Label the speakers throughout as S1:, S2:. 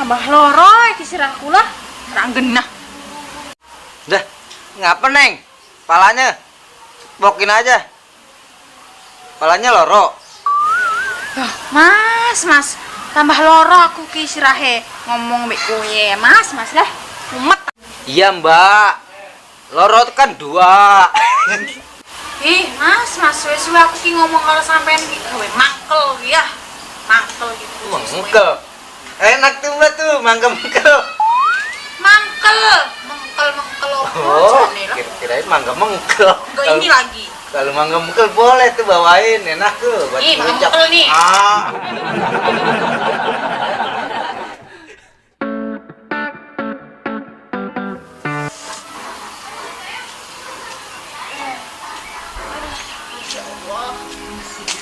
S1: tambah loro iki sirahku lah. Ra genah.
S2: Dah, ngapa Neng? Palanya bokin aja. Palanya loro.
S1: Mas, tambah loro aku ki sirahe ngomong mbek kowe, Mas lah. Mumet.
S2: Iya, Mbak. Loro itu kan 2.
S1: Ih, Mas, suwe-suwe aku ki ngomong karo sampean ki gawe mangkel ya. Mangkel gitu.
S2: Mangkel. Enak tuh Mbak tuh, mangkel-mangkel.
S1: Mangkel
S2: Oh, kirain mangga mengkel.
S1: Enggak ini lagi.
S2: Kalau mangga mengkel boleh tuh bawain, enak tuh buat
S1: Nih,
S2: ngeluncak.
S1: mangkel nih.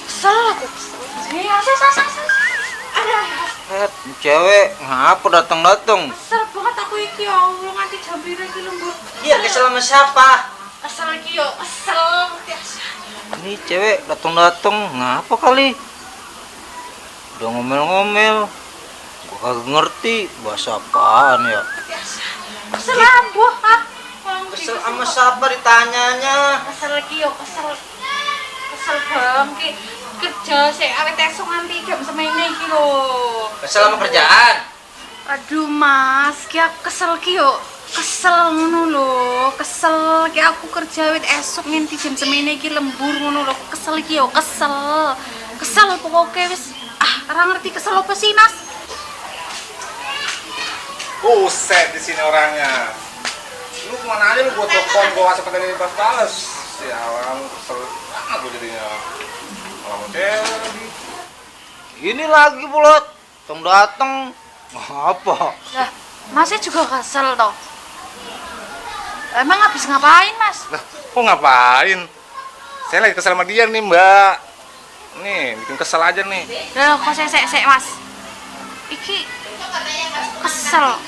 S1: Kesel aku.
S2: Cewek ngapa datang-datang?
S1: Kesel banget aku iki ya Allah nganti jam pira iki lembur.
S2: Iya, kesel sama siapa?
S1: Kesel iki yo, kesel.
S2: Ini cewek datang-datang ngapa kali? Udah ngomel-ngomel. Gua kagak ngerti bahasa apaan ya.
S1: Kesel ambuh ah.
S2: Kesel sama siapa ditanyanya?
S1: Kesel iki yo, kesel. Kesel banget ki. Kerja sik awet esuk nganti jam semene iki lho.
S2: Kesel sama kerjaan?
S1: Aduh Mas, ki aku kesel ki yo. Kesel ngono lho, kesel ki aku kerja wit esuk nganti jam semene iki lembur ngono lho. Kesel ki yo, kesel. Kesel pokoke wis ora ngerti kesel apa sih, Mas?
S3: Buset di sini orangnya. Lu kemana aja lu gua telepon gua kasih petani pas balas. Sialan kesel banget gua jadinya. Malah mau cewek lagi.
S2: Ini lagi pulot. Datang. Apa?
S1: Lah, Masnya juga kesel toh. Emang habis ngapain, Mas?
S3: Lah, kok ngapain? Saya lagi kesel sama dia nih, Mbak. Nih, bikin kesel aja nih.
S1: Lah, kok sek Mas. Iki kesel.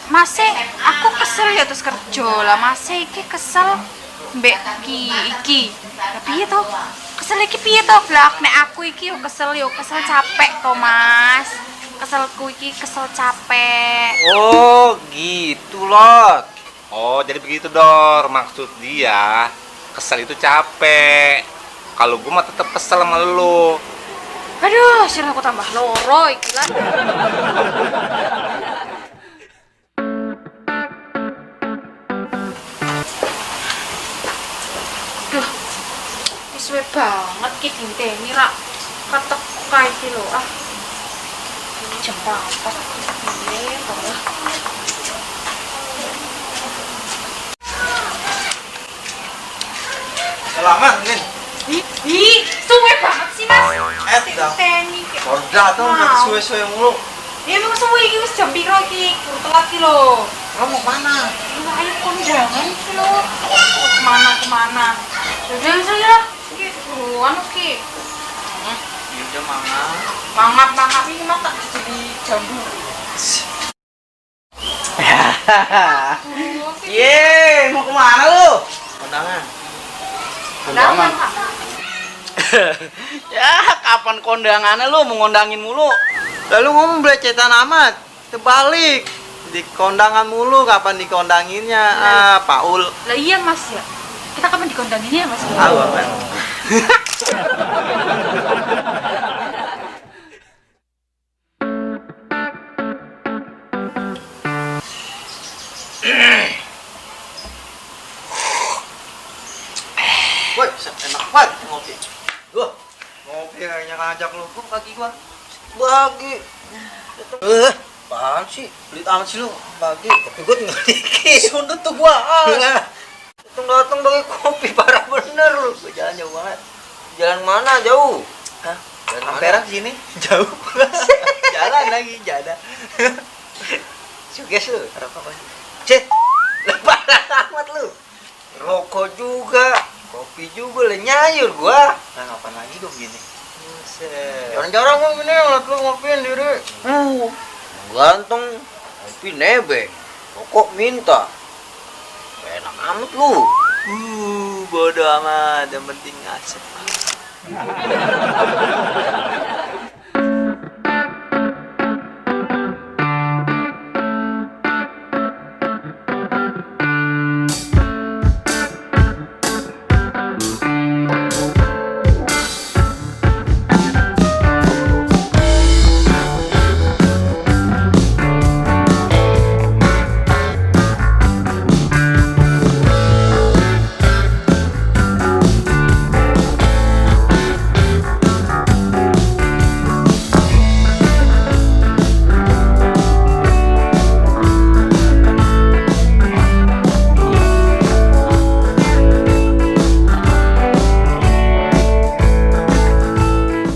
S1: Masih aku kesel ya terus kerja lah. Masih iki kesel mbek iki. Tapi ya toh, kesel iki piye toh? Lah nek aku iki yo kesel capek toh, Mas. Keselku iki kesel capek.
S2: Oh, gitu Lot.
S3: Oh, jadi begitu, Dor. Maksud dia, kesel itu capek. Kalau gue mah tetap kesel sama lu.
S1: Aduh, sih aku tambah loro iki lah. Duh, suwe banget ki dinteni rak ketek kae iki lho ah. Ini jam 4 piye to lah.
S2: Selamat, Nin.
S1: Ih, suwe banget sih, Mas. Dinteni ki.
S2: Korda tuh udah suwe-suwe mulu.
S1: Ya memang suwe iki wis jam piro iki? Kurang telat ki lho.
S2: Kamu mau mana?
S1: Ayo kondangan ki lho. Kemana? Udah saya ki anu ki.
S2: Ya udah mangap.
S1: Mangap ini mah tak jadi jambu.
S2: Ye, mau kemana lu? Kondangan.
S1: Kondangan.
S2: Ya, kapan kondangannya lu mau ngondangin mulu? Lalu ngomong belecetan amat. Terbalik. Di kondangan mulu, kapan dikondanginnya? Paul.
S1: Lah iya Mas ya. Kita kapan dikondanginnya ya Mas?
S2: Tahu apa? Woi, enak banget ngopi. Gua ngopi kayaknya ngajak lu. Kok kaki gua bagi. Apaan sih? Pelit amat sih lu. Bagi. Kopi gua tinggal dikit. Sundut tuh gua. Datang bagi kopi parah bener lu. Gua jalan jauh banget. Jalan mana jauh? Hah? Jalan Ampera sini? Jauh. Jalan lagi, jalan. Suges lu. Rokok apa? Cih. Parah amat lu. Rokok juga. Kopi juga lah nyayur gua. Nah, ngapain lagi dong gini? Buset. Jarang-jarang gua gini ngeliat lu ngopiin diri. Ganteng, kopi nebeng. Rokok minta. Enak amat lu. Bodo amat, yang penting asik.